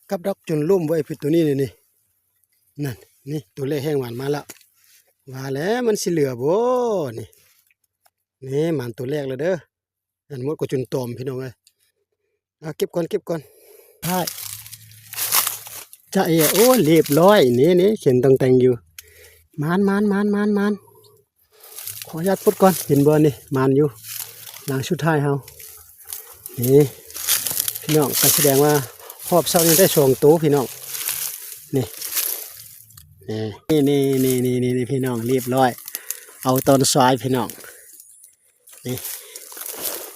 ກັບດອກຈົນລົ້ມເວີຍ ພີ່ ໂຕນີ້ນີ້ ນີ້ ນັ້ນ ນີ້ ໂຕແລກແຮງຫວານມາແລ້ວ ວ່າແລ້ວມັນຊິເຫຼືອບໍ່ນີ້ ນີ້ ໝານໂຕແລກແລ້ວເດີ ອັນໝົດກໍຈົນຕອມ ພີ່ນ້ອງເອີຍ ເອົາເກັບກ່ອນ ເກັບກ່ອນ ທ້າຍ ຈະເອ ໂອ້ ລຽບຮ້ອຍ ນີ້ ນີ້ ເຂັນຕ່ອງແຕ່ງຢູ່ ໝານ ໝານ ໝານ ໝານ ໝານ ຂໍອະນຸຍາດປົດກ່ອນ ເຫັນບໍ່ນີ້ ໝານຢູ່ ຫຼັງສຸດທ້າຍເຮົາ ນີ້ ພີ່ນ້ອງ ກໍສະແດງວ່າຮອບເຊົ້ານີ້ໄດ້ສອງໂຕ ພີ່ນ້ອງ ນີ້ ນີ້ ພີ່ນ້ອງ ລຽບຮ້ອຍ ເອົາຕອນສາຍ ພີ່ນ້ອງ ນີ້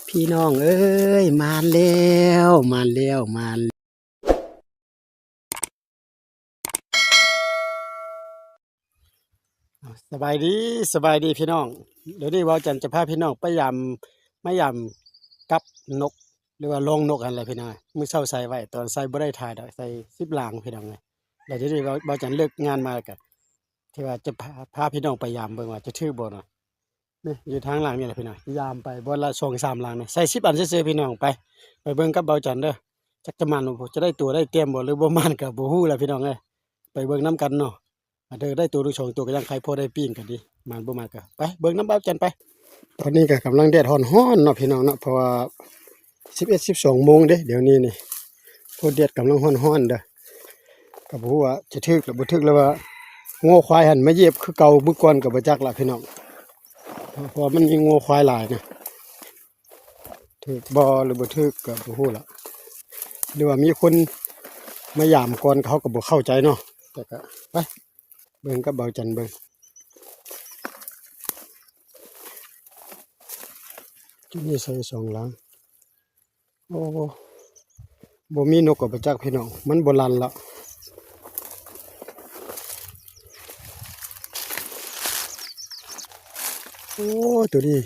ພີ່ນ້ອງເອີຍ ໝານແລ້ວ ໝານແລ້ວ ໝານ ສະບາຍດີ ສະບາຍດີພີ່ນ້ອງ ດຽວນີ້ບ່າວຈັນຈະພາພີ່ນ້ອງໄປຢາມ ມາຢາມກັບນົກ ຫຼືວ່າລອງນົກຫັ້ນແຫຼະພີ່ນ້ອງ ມື້ເຊົ້າໃສ່ໄວ້ ຕອນໃສ່ບໍ່ໄດ້ຖ່າຍດອກ ໃສ່ສິບຫຼັງພີ່ນ້ອງເອີຍ ແລ້ວດຽວນີ້ບ່າວ ບ່າວຈັນເລີກງານມາແລ້ວກະ ທີ່ວ່າຈະພາ ພາພີ່ນ້ອງໄປຢາມເບິ່ງວ່າຈະຖືກບໍ່ເນາະ ນີ້ຢູ່ທາງຫຼັງນີ້ແຫຼະພີ່ນ້ອງ ຢາມໄປບ່ອນລະສອງສາມຫຼັງນະ ໃສ່ສິບອັນຊື່ໆ ພີ່ນ້ອງ ໄປ ໄປເບິ່ງກັບບ່າວຈັນເດີ ຈັກຈະໝານບໍ່ ຈະໄດ້ຕົວໄດ້ແຕ້ມບໍ່ ຫຼືບໍ່ໝານກໍບໍ່ຮູ້ລະພີ່ນ້ອງເອີຍ ໄປເບິ່ງນຳກັນເນາະ ອາ ເດີ ໄດ້ໂຕໜຶ່ງສອງໂຕກໍຍັງໃຄພໍໄດ້ປີ້ງກັນດີ ໝານບໍ່ໝານກໍໄປເບິ່ງນຳບ່າວຈັນໄປ ຕອນນີ້ກໍກຳລັງແດດຮ້ອນໆ ເນາະພີ່ນ້ອງເນາະ ເພາະວ່າສິບເອັດ ສິບສອງໂມງເດ້ ດຽວນີ້ນີ້ ໂອ້ ແດດກຳລັງຮ້ອນໆ ເດີ ກໍບໍ່ຮູ້ວ່າຈະຖືກຫຼືບໍ່ຖືກ ຫຼືວ່າງົວຄວາຍຫັ້ນມາຢຽບຄືເກົ່າ ມື້ກ່ອນກໍບໍ່ຈັກລະພີ່ນ້ອງ ເພາະວ່າມັນມີງົວຄວາຍຫຼາຍນະ ຖືກບໍ່ຫຼືບໍ່ຖືກກໍບໍ່ຮູ້ລະ ຫຼືວ່າມີຄົນມາຢາມກ່ອນ ເຮົາກໍບໍ່ເຂົ້າໃຈເນາະ ແຕ່ກໍໄປເບິ່ງກັບບ່າວຈັນເບິ່ງ ຈຸດນີ້ໃສ່ສອງຫຼັງ ໂອ້ ບໍ່ມີນົກກໍບໍ່ຈັກພີ່ນ້ອງ ມັນບໍ່ລັ່ນລະ ໂອ້ ໂຕນີ້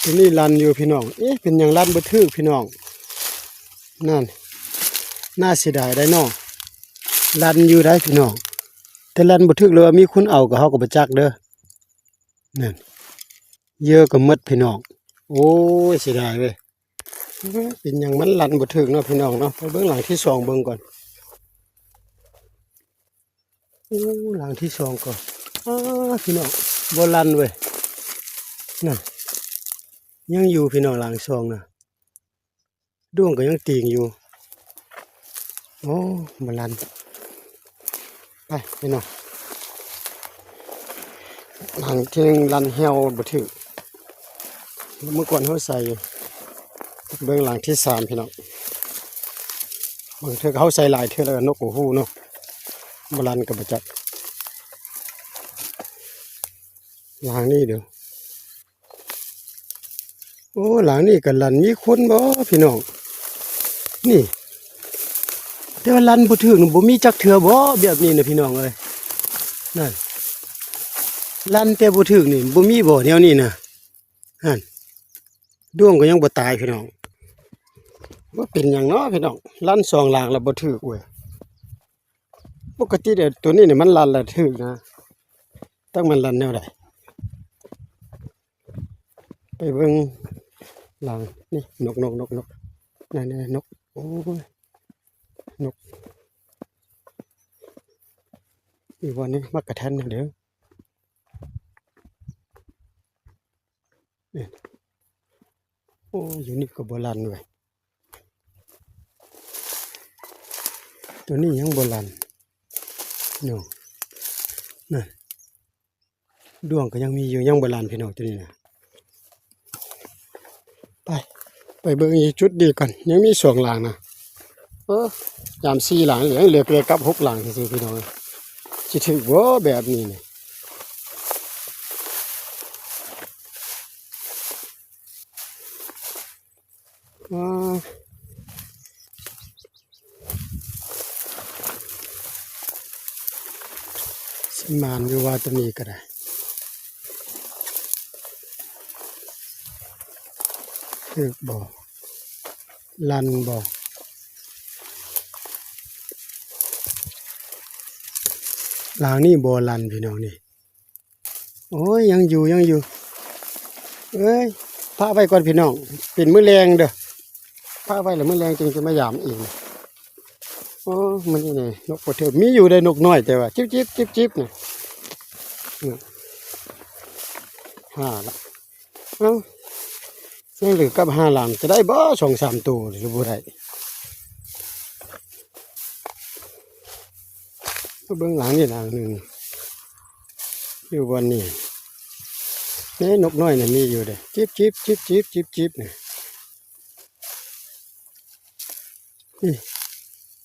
ໂຕນີ້ລັ່ນຢູ່ພີ່ນ້ອງ ເອະ ເປັນຫຍັງລັ່ນບໍ່ຖືກພີ່ນ້ອງ ນັ້ນ ໜ້າເສຍດາຍໄດ໋ເນາະ ລັ່ນຢູ່ໄດ໋ພີ່ນ້ອງ ແຕ່ລັ່ນບໍ່ຖືກ ຫຼືວ່າມີຄົນເອົາກໍເຮົາກໍບໍ່ຈັກເດີ ນັ້ນ ເຫຍື່ອກໍໝົດພີ່ນ້ອງ ໂອ້ຍ ເສຍດາຍເວີຍ ເປັນຫຍັງມັນລັ່ນບໍ່ຖືກເນາະພີ່ນ້ອງເນາະ ໄປເບິ່ງຫຼັງທີສອງເບິ່ງກ່ອນ ໂອ້ ຫຼັງທີສອງກໍ ອ້າ ພີ່ນ້ອງ ບໍ່ລັ່ນເວີຍ ນັ້ນ ຍັງຢູ່ພີ່ນ້ອງ ຫຼັງສອງນະ ດ້ວງກໍຍັງຕີງຢູ່ ໂອ້ ບໍ່ລັ່ນ ໄປພີ່ນ້ອງ ຫຼັງທີໜຶ່ງລັ່ນແຮວບໍ່ຖືກ ມື້ກ່ອນເຮົາໃສ່ ເບິ່ງຫຼັງທີສາມພີ່ນ້ອງ ບາງເທື່ອເຮົາໃສ່ຫຼາຍເທື່ອແລ້ວ ນົກກໍຮູ້ເນາະ ບໍ່ລັ່ນກໍບໍ່ຈັກ ຫຼັງນີ້ເດີ້ ໂອ້ ຫຼັງນີ້ກໍລັ່ນ ມີຄົນບໍ່ພີ່ນ້ອງ ນີ້ ແຕ່ວ່າລັ່ນບໍ່ຖືກ ບໍ່ມີຈັກເທື່ອບໍ່ ແບບນີ້ນະພີ່ນ້ອງເອີຍ ນັ້ນ ລັ່ນແຕ່ບໍ່ຖືກນີ້ ບໍ່ມີບໍ່ແນວນີ້ນະ ຫັ້ນ ດ້ວງກໍຍັງບໍ່ຕາຍພີ່ນ້ອງ ວ່າເປັນຫຍັງເນາະພີ່ນ້ອງ ລັ່ນສອງຫຼັງແລ້ວບໍ່ຖືກເວີຍ ປົກກະຕິແລ້ວໂຕນີ້ນີ້ມັນລັ່ນແລ້ວຖືກນະ ຈັກມັນລັ່ນແນວໃດ ໄປເບິ່ງຫຼັງ ນີ້ ນົກ ນົກ ນົກ ນົກ ນັ້ນໆ ນົກ ໂອ້ຍ ນົກ ອີ່ບ່ອນນີ້ມັກກະທັນເດີ້ ນີ້ ໂອ້ ຢູ່ນີ້ກໍບໍ່ລັ່ນເວີຍ ໂຕນີ້ຍັງບໍ່ລັ່ນເນາະ ນັ້ນ ດ້ວງກໍຍັງມີຢູ່ ຍັງບໍ່ລັ່ນພີ່ນ້ອງ ໂຕນີ້ນະ ໄປ ໄປເບິ່ງອີກຈຸດນີ້ກ່ອນ ຍັງມີສອງຫຼັງນະ ເອີ ຍາມສີ່ຫຼັງ ຍັງເຫຼືອແຕ່ກັບຫົກຫຼັງຊື່ໆ ພີ່ນ້ອງ ຊິຖືກບໍ່ແບບນີ້ນີ້ ອ້າ ຊິໝານຢູ່ວ່າໂຕນີ້ກໍໄດ້ ຖືກບໍ່ ລັ່ນບໍ່ ຫຼັງນີ້ບໍ່ລັ່ນພີ່ນ້ອງນີ້ ໂອ້ຍ ຍັງຢູ່ ຍັງຢູ່ ເອີຍ ປະໄວ້ກ່ອນພີ່ນ້ອງ ເປັນມື້ແລງເດີ້ ປະໄວ້ແລ້ວມື້ແລງຈຶ່ງຈະມາຢາມອີກ ໂອ້ ມັນນີ້ນະ ນົກບໍ່ຖືກ ມີຢູ່ໄດ໋ນົກນ້ອຍ ແຕ່ວ່າຈິບໆ ຈິບໆ ນະ ຫ້າລະ ເອົ້າ ຍັງເຫຼືອກັບຫ້າຫຼັງ ຈະໄດ້ບໍ່ສອງສາມໂຕ ຫຼືບໍ່ໄດ້? ມາເບິ່ງຫຼັງນີ້ຫຼັງໜຶ່ງ ຢູ່ບ່ອນນີ້ ເອີ ນົກນ້ອຍນີ້ມີຢູ່ເດ້ ຈິບໆ ຈິບໆ ຈິບໆ ນີ້ ນີ້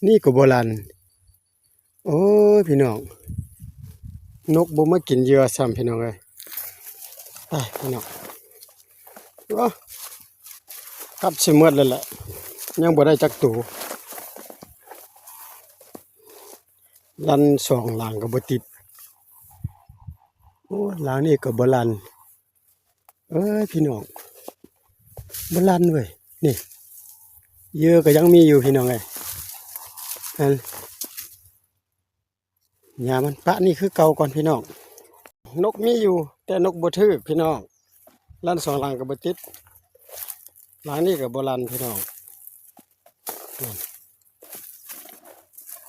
ນີ້ກໍບໍ່ລັ່ນ. ໂອ້ຍ ພີ່ນ້ອງ ນົກບໍ່ມາກິນເຫຍື່ອຊ້ຳ ພີ່ນ້ອງເອີຍ ໄປ ພີ່ນ້ອງ ໂອ້ ກັບຊິໝົດແລ້ວແຫຼະ ຍັງບໍ່ໄດ້ຈັກໂຕ ລັ່ນສອງຫຼັງກໍບໍ່ຕິດ ໂອ້ ຫຼັງນີ້ກໍບໍ່ລັ່ນ. ເອີຍ ພີ່ນ້ອງ ບໍ່ລັ່ນເວີຍ ນີ້ ເຫຍື່ອກໍຍັງມີຢູ່ ພີ່ນ້ອງເອີຍ ອັນ ຫຍ້າມັນປະນີ້ຄືເກົ່າກ່ອນ ພີ່ນ້ອງ ນົກມີຢູ່ ແຕ່ນົກບໍ່ຖືກ ພີ່ນ້ອງ ລັ່ນສອງຫຼັງກໍບໍ່ຕິດ ຫຼັງນີ້ກໍບໍ່ລັ່ນ ພີ່ນ້ອງ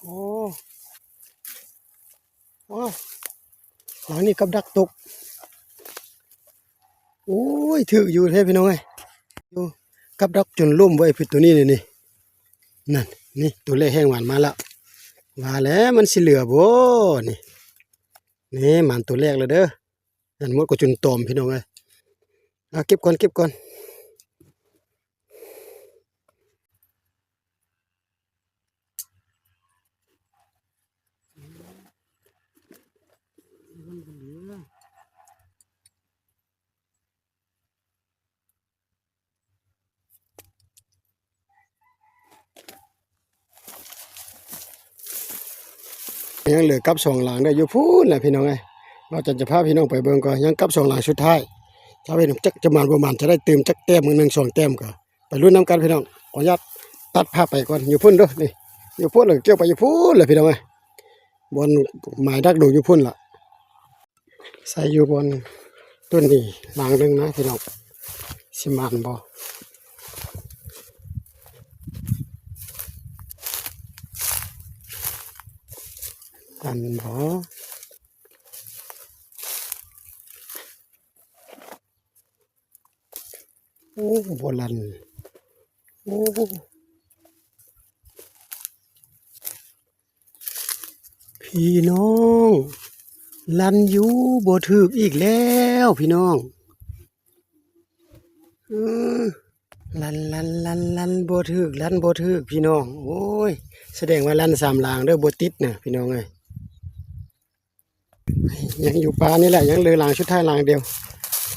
ໂອ້ ໂອ້ ຫຼັງນີ້ກັບດັກຕົກ ໂອ້ຍ ຖືກຢູ່ແທ້ ພີ່ນ້ອງເອີຍ ກັບດັກຈົນລົ້ມໄວ້ ພີ່ ໂຕນີ້ນີ້ ນີ້ ນັ້ນ ນີ້ ໂຕແລກແຮ່ງໝານມາແລ້ວ ວ່າແລ້ວມັນຊິເຫຼືອບໍ່ ນີ້ ນີ້ ໝານໂຕແລກແລ້ວເດີ ນັ້ນ ໝົດກໍຈົນຕອມ ພີ່ນ້ອງເອີຍ ເອົາ ເກັບກ່ອນ ເກັບກ່ອນ. ຍັງເຫຼືອກັບສອງຫຼັງເດີ ຢູ່ພຸ້ນແຫຼະ ພີ່ນ້ອງເອີຍ ວ່າຈະ ຈະພາພີ່ນ້ອງໄປເບິ່ງກ່ອນ ຍັງກັບສອງຫຼັງສຸດທ້າຍ ຖ້າເຫັນຈັກຈະໝານບໍ່ໝານ ຈະໄດ້ຕື່ມຈັກແຕ້ມ ໜຶ່ງສອງແຕ້ມກໍ ໄປລຸ້ນນຳກັນພີ່ນ້ອງ ຂໍອະນຸຍາດຕັດພາບໄປກ່ອນ ຢູ່ພຸ້ນເດີ ນີ້ ຢູ່ພຸ້ນ ແລ້ວກໍກ່ຽວໄປຢູ່ພຸ້ນແຫຼະພີ່ນ້ອງເອີຍ ບ່ອນໝາຍດັກດູຢູ່ພຸ້ນລະ ໃສ່ຢູ່ບ່ອນຕົ້ນນີ້ຫຼັງໜຶ່ງນະພີ່ນ້ອງ ຊິໝານບໍ່ ໝານບໍ່? ໂອ້ ບໍ່ລັ່ນ ໂອ້ ພີ່ນ້ອງ ລັ່ນຢູ່ ບໍ່ຖືກອີກແລ້ວ ພີ່ນ້ອງ ເອີ ລັ່ນ ລັ່ນ ລັ່ນ ລັ່ນ ບໍ່ຖືກ ລັ່ນບໍ່ຖືກ ພີ່ນ້ອງ ໂອ້ຍ ສະແດງວ່າລັ່ນສາມຫຼັງເດີ ບໍ່ຕິດນະ ພີ່ນ້ອງເອີຍ. ຍັງຢູ່ປ່ານີ້ແຫຼະ ຍັງເຫຼືອຫຼັງສຸດທ້າຍຫຼັງດຽວ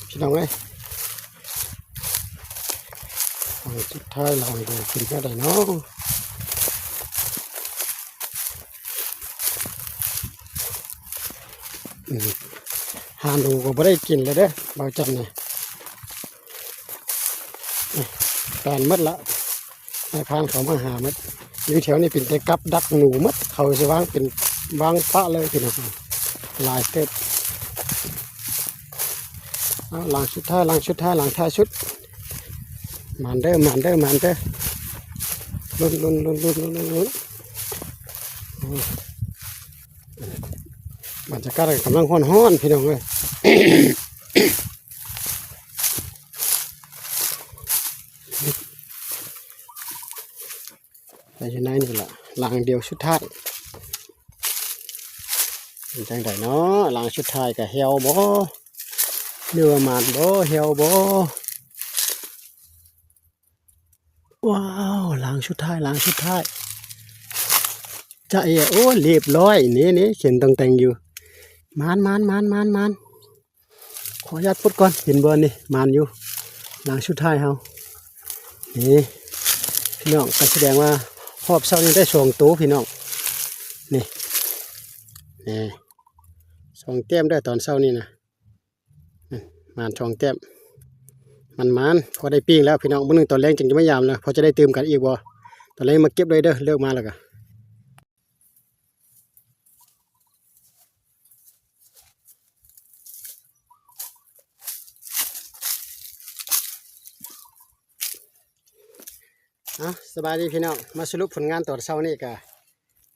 ພີ່ນ້ອງເອີຍ ຫຼັງສຸດທ້າຍຫຼັງດຽວ ເປັນແນວໃດເນາະ ອືມ ຫາໜູກໍບໍ່ໄດ້ກິນແລ້ວເດີ ເບົາຈັນນີ້ ຕານໝົດລະ ນາຍພານເຂົາມາຫາໝົດ ຢູ່ແຖວນີ້ເປັນແຕ່ກັບດັກໜູໝົດ ເຂົາຊິວາງເປັນ ວາງປະເລີຍພີ່ນ້ອງ ຫຼາຍເຕີບ ເອົາ ຫຼັງສຸດທ້າຍ ຫຼັງສຸດທ້າຍ ຫຼັງທ້າຍສຸດ ໝານເດີ ໝານເດີ ໝານເດີ ລຸ້ນ ລຸ້ນ ລຸ້ນ ລຸ້ນ ລຸ້ນ ລຸ້ນ ໂອ້ຍ ບັນຍາກາດກຳລັງຮ້ອນໆ ພີ່ນ້ອງເອີຍ. ໄດ້ຢູ່ໃນນີ້ລະ ຫຼັງດຽວສຸດທ້າຍ ເປັນຈັ່ງໃດເນາະ ຫຼັງສຸດທ້າຍກະແຮວບໍ່ ຫຼືວ່າໝານບໍ່ ແຮວບໍ່ ວ້າວ ຫຼັງສຸດທ້າຍ ຫຼັງສຸດທ້າຍ ຈະເອ ໂອ້ ລຽບຮ້ອຍ ນີ້ໆ ຂຽນຕ່ອງແຕ່ງຢູ່ ໝານ ໝານ ໝານ ໝານ ໝານ. ຂໍອະນຸຍາດປົດກ່ອນ ເຫັນບໍ່ນີ້ ໝານຢູ່ ຫຼັງສຸດທ້າຍເຮົາ ນີ້ພີ່ນ້ອງ ກໍສະແດງວ່າຮອບເຊົ້ານີ້ໄດ້ສອງໂຕພີ່ນ້ອງ ນີ້ ນີ້ ສອງແຕ້ມເດີ ຕອນເຊົ້ານີ້ນະ ໝານສອງແຕ້ມ ໝານໆ ພໍໄດ້ປີ້ງແລ້ວພີ່ນ້ອງ ມື້ໜຶ່ງຕອນແລງຈຶ່ງຈະມາຢາມນະ ພໍຈະໄດ້ຕື່ມກັນອີກບໍ່ ຕອນແລງມາເກັບເລີຍເດີ ເລີກມາແລ້ວກະ ເອົາ ສະບາຍດີພີ່ນ້ອງ ມາສະຫຼຸບຜົນງານຕອນເຊົ້ານີ້ກະ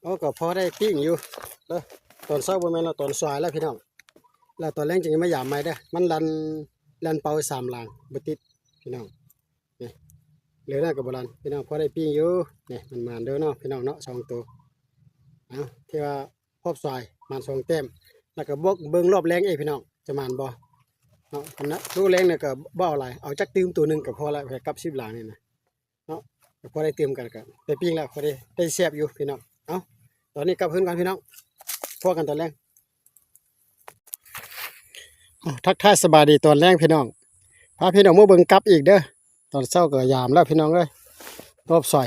ໂອ້ ກໍພໍໄດ້ປີ້ງຢູ່ເດີ. ຕອນເຊົ້າບໍ່ແມ່ນແລ້ວ ຕອນສາຍແລ້ວພີ່ນ້ອງ. ແລ້ວຕອນແລງຈຶ່ງມາຢາມໃໝ່ເດີ. ມັນລັນ ລັນເປົ່າສາມຫຼັງບໍ່ຕິດພີ່ນ້ອງ. ນີ້ ເຫຼືອນັ້ນກໍບໍ່ລັນພີ່ນ້ອງ ພໍໄດ້ປີ້ງຢູ່. ນີ້ ມັນໝານເດີເນາະພີ່ນ້ອງເນາະ ສອງໂຕ. ເອົາ ຖືວ່າຮອບສາຍໝານສອງແຕ້ມ. ແລ້ວກໍເບິ່ງ ເບິ່ງຮອບແລງເອພີ່ນ້ອງ ຈະໝານບໍ່ເນາະ. ອັນນະ ໂຕແລງນີ້ກໍບໍ່ເອົາຫຼາຍ ເອົາຈັກຕື່ມໂຕໜຶ່ງກໍພໍລະ ໃຫ້ກັບສິບຫຼັງນີ້ນະ. ເນາະ ກໍພໍໄດ້ຕື່ມກັນ ກໍໄດ້ປີ້ງແລ້ວ ພໍໄດ້ ໄດ້ແຊບຢູ່ພີ່ນ້ອງ. ເອົ້າ ຕອນນີ້ກັບຄືນກ່ອນພີ່ນ້ອງ ພໍ້ກັນຕອນແລງ. ເອົ້າ ທັກທາຍສະບາຍດີຕອນແລງພີ່ນ້ອງ ພາພີ່ນ້ອງມາເບິ່ງກັບອີກເດີ. ຕອນເຊົ້າກໍຢາມແລ້ວພີ່ນ້ອງເອີຍ ຮອບສາຍ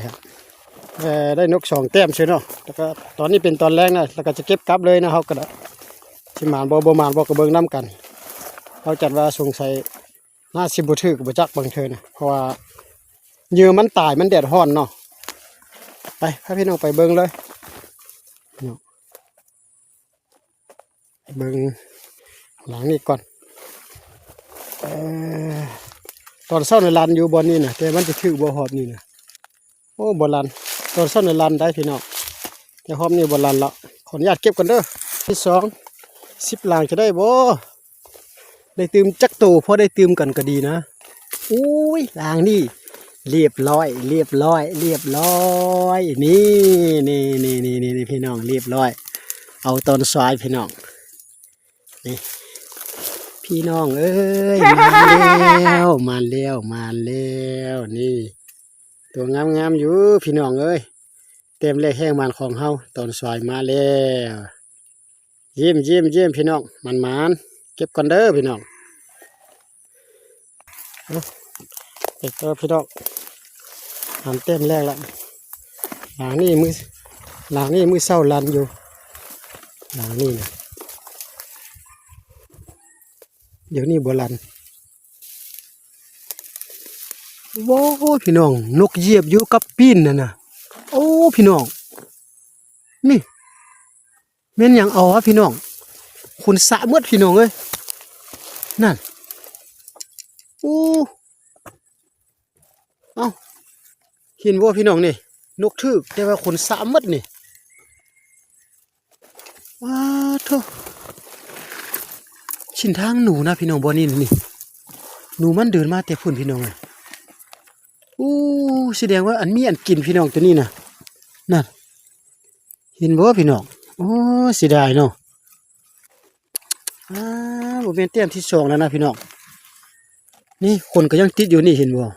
ເອີ ໄດ້ນົກສອງແຕ້ມຊື່ເນາະ. ແລ້ວກໍຕອນນີ້ເປັນຕອນແລງນະ ແລ້ວກໍຈະເກັບກັບເລີຍນະ. ເຮົາກໍໄດ້ ຊິໝານບໍ່ ບໍ່ໝານບໍ່ ກໍເບິ່ງນຳກັນ. ເຮົາຈັດວ່າສົງໄສ ໜ້າຊິບໍ່ຖືກບໍ່ຈັກບາງເທື່ອນະ ເພາະວ່າເຫຍື່ອມັນຕາຍ ມັນແດດຮ້ອນເນາະ. ໄປ ພາພີ່ນ້ອງໄປເບິ່ງເລີຍເນາະ ເບິ່ງຫຼັງນີ້ກ່ອນ. ເອີ ຕອນເຊົ້ານີ້ລັນຢູ່ບ່ອນນີ້ນະ ແຕ່ມັນຈະຖືກບໍ່ຮອບນີ້ນະ. ໂອ້ ບໍ່ລັນ ຕອນເຊົ້ານີ້ລັນໄດ໋ພີ່ນ້ອງ ແຕ່ຮອບນີ້ບໍ່ລັນລະ. ຂໍອະນຸຍາດເກັບກ່ອນເດີ. ທີສອງ ສິບຫຼັງຈະໄດ້ບໍ່? ໄດ້ຕື່ມຈັກໂຕ ພໍໄດ້ຕື່ມກັນກໍດີນະ. ໂອ້ຍ ຫຼັງນີ້ລຽບຮ້ອຍ ລຽບຮ້ອຍ ລຽບຮ້ອຍ. ນີ້ ນີ້ ນີ້ ພີ່ນ້ອງ ລຽບຮ້ອຍ. ເອົາຕອນສາຍພີ່ນ້ອງ. ນີ້ ພີ່ນ້ອງເອີຍ ມາແລ້ວ ມາແລ້ວ ມາແລ້ວ. ນີ້ ຕົວງາມໆຢູ່ພີ່ນ້ອງເອີຍ ແຕ້ມແລກແຮງໝານຂອງເຮົາ ຕອນສາຍມາແລ້ວ. ຢ້ຽມ ຢ້ຽມ ຢ້ຽມພີ່ນ້ອງ ໝານໆ. ເກັບກ່ອນເດີພີ່ນ້ອງ. ເອົາ ເກັບເດີພີ່ນ້ອງ ຫາແຕ້ມແລກລະ. ຫຼັງນີ້ມື້ ຫຼັງນີ້ມື້ເຊົ້າລັນຢູ່ ຫຼັງນີ້ນະ. ດຽວນີ້ບໍ່ລັນ. ໂອ້ຍ ພີ່ນ້ອງ ນົກຢຽບຢູ່ກັບປີ້ນນັ້ນນະ. ໂອ້ ພີ່ນ້ອງ ນີ້ແມ່ນຫຍັງເອົາວະພີ່ນ້ອງ ຂົນສະໝົດພີ່ນ້ອງເອີຍ ນັ້ນ. ໂອ້ ເອົ້າ ເຫັນບໍ່ພີ່ນ້ອງນີ້ ນົກຖືກ ແຕ່ວ່າຂົນສະໝົດນີ້. ວ້າໂທ້ ຊິນທາງໜູນະພີ່ນ້ອງ ບ່ອນນີ້ນີ້ ໜູມັນເດີນມາແຕ່ພຸ້ນພີ່ນ້ອງເອີຍ. ໂອ້ ສະແດງວ່າອັນມີອັນກິນພີ່ນ້ອງ ໂຕນີ້ນະ ນັ້ນ ເຫັນບໍ່ພີ່ນ້ອງ. ໂອ້ ເສຍດາຍເນາະ. ອ້າ ບໍ່ແມ່ນແຕ້ມທີສອງແລ້ວນະພີ່ນ້ອງ ນີ້ຂົນກໍຍັງຕິດຢູ່ນີ້ ເຫັນບໍ່.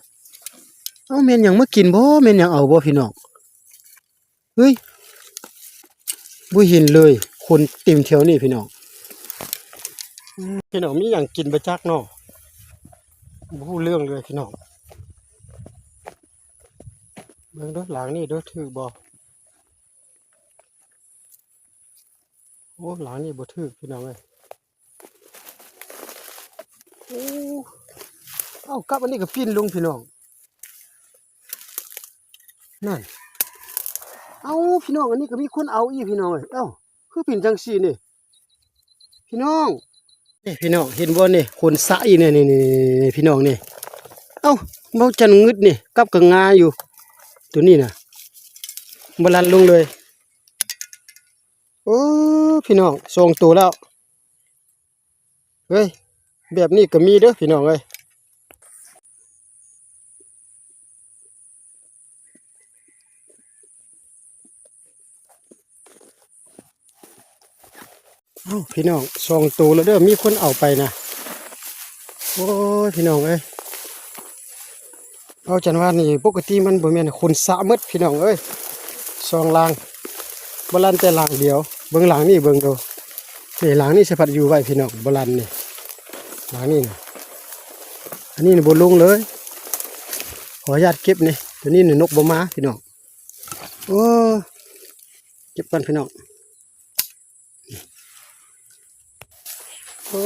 ເອົ້າ ແມ່ນຫຍັງມາກິນບໍ່ ແມ່ນຫຍັງເອົາບໍ່ພີ່ນ້ອງ. ເຮີ້ຍ ບໍ່ເຫັນເລີຍ ຂົນເຕັມແຖວນີ້ພີ່ນ້ອງ. ພີ່ນ້ອງ ມີຫຍັງກິນບໍ່ຈັກເນາະ ບໍ່ຮູ້ເລື່ອງເລີຍພີ່ນ້ອງ. ເບິ່ງເດີ ຫຼັງນີ້ເດີ ຖືກບໍ່. ໂອ້ ຫຼັງນີ້ບໍ່ຖືກພີ່ນ້ອງເອີຍ. ໂອ້ ເອົ້າ ກັບອັນນີ້ກໍປິ່ນລົງພີ່ນ້ອງ ນັ້ນ. ເອົ້າ ພີ່ນ້ອງ ອັນນີ້ກໍມີຄົນເອົາອີກພີ່ນ້ອງເອີຍ. ເອົ້າ ຄືເປັນຈັ່ງຊີ້ນີ້ພີ່ນ້ອງ ນີ້ພີ່ນ້ອງ ເຫັນບໍ່ນີ້ ຂົນສະອີກນີ້ ນີ້ ພີ່ນ້ອງນີ້. ເອົ້າ ເບົາຈັນງຶດນີ້ ກັບກໍງາຢູ່ ໂຕນີ້ນະ ບໍ່ລັນລົງເລີຍ. ໂອ້ ພີ່ນ້ອງ ສອງໂຕແລ້ວ. ເຮີ້ຍ ແບບນີ້ກໍມີເດີພີ່ນ້ອງເອີຍ. ເອົ້າ ພີ່ນ້ອງ ສອງໂຕແລ້ວເດີ ມີຄົນເອົາໄປນະ. ໂອ້ຍ ພີ່ນ້ອງເອີຍ ເອົາຈັນວ່ານີ້ ປົກກະຕິມັນບໍ່ແມ່ນຂົນສະໝົດພີ່ນ້ອງເອີຍ. ສອງຫຼັງ ບໍ່ລັນແຕ່ຫຼັງດຽວ. ເບິ່ງຫຼັງນີ້ເບິ່ງດູ ນີ້ຫຼັງນີ້ສະພັດຢູ່ໄວພີ່ນ້ອງ ບໍ່ລັນນີ້ ຫຼັງນີ້ນະ. ອັນນີ້ນະບໍ່ລົງເລີຍ ຂໍອະນຸຍາດເກັບນີ້ ໂຕນີ້ນະນົກບໍ່ມາພີ່ນ້ອງ. ໂອ້ ເກັບກ່ອນພີ່ນ້ອງ. ໂອ້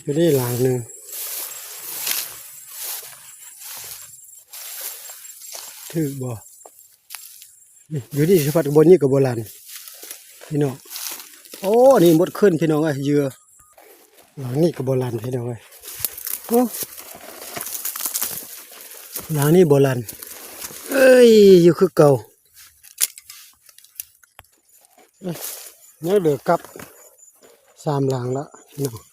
ຢູ່ນີ້ຫຼັງໜຶ່ງ ຖືກບໍ່? ນີ້ ຢູ່ນີ້ສະພັດບ່ອນນີ້ກໍບໍ່ລັນພີ່ນ້ອງ. ໂອ້ ອັນນີ້ໝົດຂຶ້ນພີ່ນ້ອງເອີຍ ເຫຍື່ອ. ຫຼັງນີ້ກໍບໍ່ລັນພີ່ນ້ອງເອີຍ. ໂອ້ ຫຼັງນີ້ບໍ່ລັ່ນ ເອີຍ ຢູ່ຄືເກົ່າ. ຍັງເຫຼືອກັບສາມຫຼັງລະພີ່ນ້ອງ.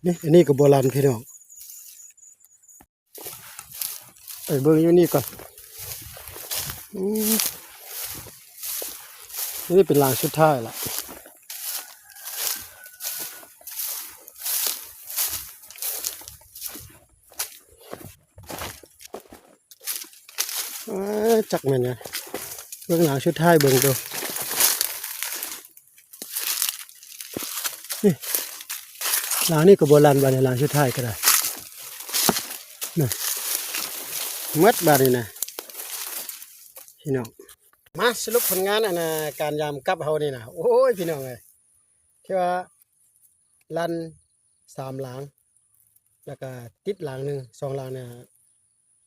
ນີ້ ອັນນີ້ກໍບໍ່ລັ່ນພີ່ນ້ອງ. ໄປເບິ່ງຢູ່ນີ້ກ່ອນ. ອືມ ນີ້ເປັນຫຼັງສຸດທ້າຍລະ. ເອີ ຈັກແມ່ນຫຍັງ. ເບິ່ງຫຼັງສຸດທ້າຍເບິ່ງດູ. ນີ້ ຫຼັງນີ້ກໍບໍ່ລັ່ນບາດນີ້ ຫຼັງສຸດທ້າຍກໍໄດ້. ນີ້ ໝົດບາດນີ້ນະ ພີ່ນ້ອງ. ມາສະຫຼຸບຜົນງານ ອັນນ່າ ການຍາມກັບເຮົານີ້ນະ. ໂອ້ຍ ພີ່ນ້ອງເອີຍ ທີ່ວ່າລັ່ນສາມຫຼັງ ແລ້ວກະຕິດຫຼັງໜຶ່ງ ສອງຫຼັງນະ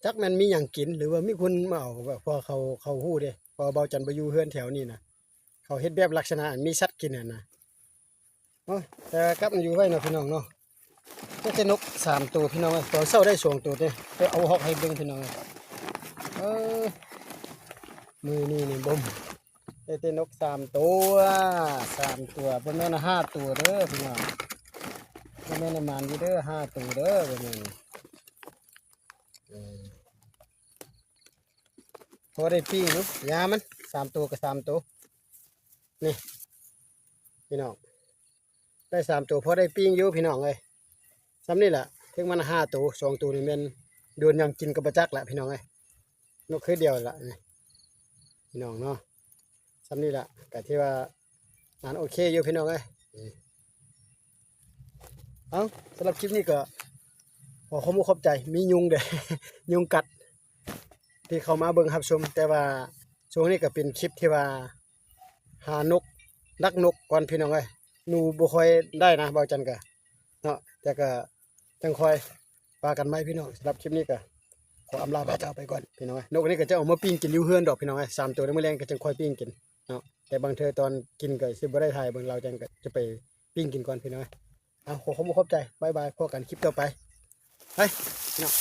ຈັກແມ່ນມີຫຍັງກິນ ຫຼືວ່າມີຄົນມາເອົາ. ເພາະເຂົາ ເຂົາຮູ້ເດ້ ເພາະວ່າເບົາຈັນບໍ່ຢູ່ເຮືອນແຖວນີ້ນະ. ເຂົາເຮັດແບບລັກສະນະອັນມີສັດກິນຫັ້ນນະ. ໂອ້ຍ ແຕ່ກັບມາຢູ່ໄວເນາະ ພີ່ນ້ອງເນາະ. ໄດ້ແຕ່ນົກສາມໂຕ ພີ່ນ້ອງເອີຍ. ຕອນເຊົ້າໄດ້ສອງໂຕເດ້ ໄປເອົາຮອກໃຫ້ເບິ່ງ ພີ່ນ້ອງເອີຍ. ເອີ ມື້ນີ້ນີ້ບໍ່ ໄດ້ແຕ່ນົກສາມໂຕ ສາມໂຕ ບໍ່ແມ່ນຫ້າໂຕເດີພີ່ນ້ອງ. ບໍ່ແມ່ນໝານຢູ່ເດີ ຫ້າໂຕເດີ ບໍ່ແມ່ນ. ເອີ ພໍໄດ້ປີ້ງຢູ່ ຢາມັນ ສາມໂຕກໍສາມໂຕ. ນີ້ ພີ່ນ້ອງ ໄດ້ສາມໂຕ ພໍໄດ້ປີ້ງຢູ່ ພີ່ນ້ອງເອີຍ. ສ່ຳນີ້ລະ ເຖິງມັນຫ້າໂຕ ສອງໂຕນີ້ແມ່ນໂດນຫຍັງກິນກໍບໍ່ຈັກລະ ພີ່ນ້ອງເອີຍ. ນົກຄືດຽວລະນີ້ ພີ່ນ້ອງເນາະ. ສ່ຳນີ້ລະ ກະຖືວ່າງານໂອເຄຢູ່ ພີ່ນ້ອງເອີຍ. ເອົ້າ ສຳລັບຄລິບນີ້ກໍຂໍຂອບອົກຂອບໃຈ ມີຍຸງເດ້ ຍຸງກັດ ທີ່ເຂົ້າມາເບິ່ງຮັບຊົມ. ແຕ່ວ່າຊ່ວງນີ້ກໍເປັນຄລິບທີ່ວ່າຫານົກ ດັກນົກກ່ອນ ພີ່ນ້ອງເອີຍ. ໜູບໍ່ຄ່ອຍໄດ້ນະ ເບົາຈັນກະເນາະ ແຕ່ກະຈັ່ງຄ່ອຍວ່າກັນໃໝ່ ພີ່ນ້ອງ. ສຳລັບຄລິບນີ້ກໍຂໍອຳລາພາຈາກໄປກ່ອນ ພີ່ນ້ອງເອີຍ. ນົກນີ້ກໍຈະເອົາມາປີ້ງກິນຢູ່ເຮືອນດອກ ພີ່ນ້ອງເອີຍ. ສາມໂຕໃນມື້ແລງກໍຈັ່ງຄ່ອຍປີ້ງກິນເນາະ. ແຕ່ບາງເທື່ອຕອນກິນກໍຊິບໍ່ໄດ້ຖ່າຍເບິ່ງ ເບົາຈັນກໍຈະໄປປີ້ງກິນກ່ອນ ພີ່ນ້ອງເອີຍ. ເອົາ ຂໍຂອບອົກຂອບໃຈ ບາຍບາຍ ພົບກັນຄລິບຕໍ່ໄປ ໄປ ພີ່ນ້ອງ.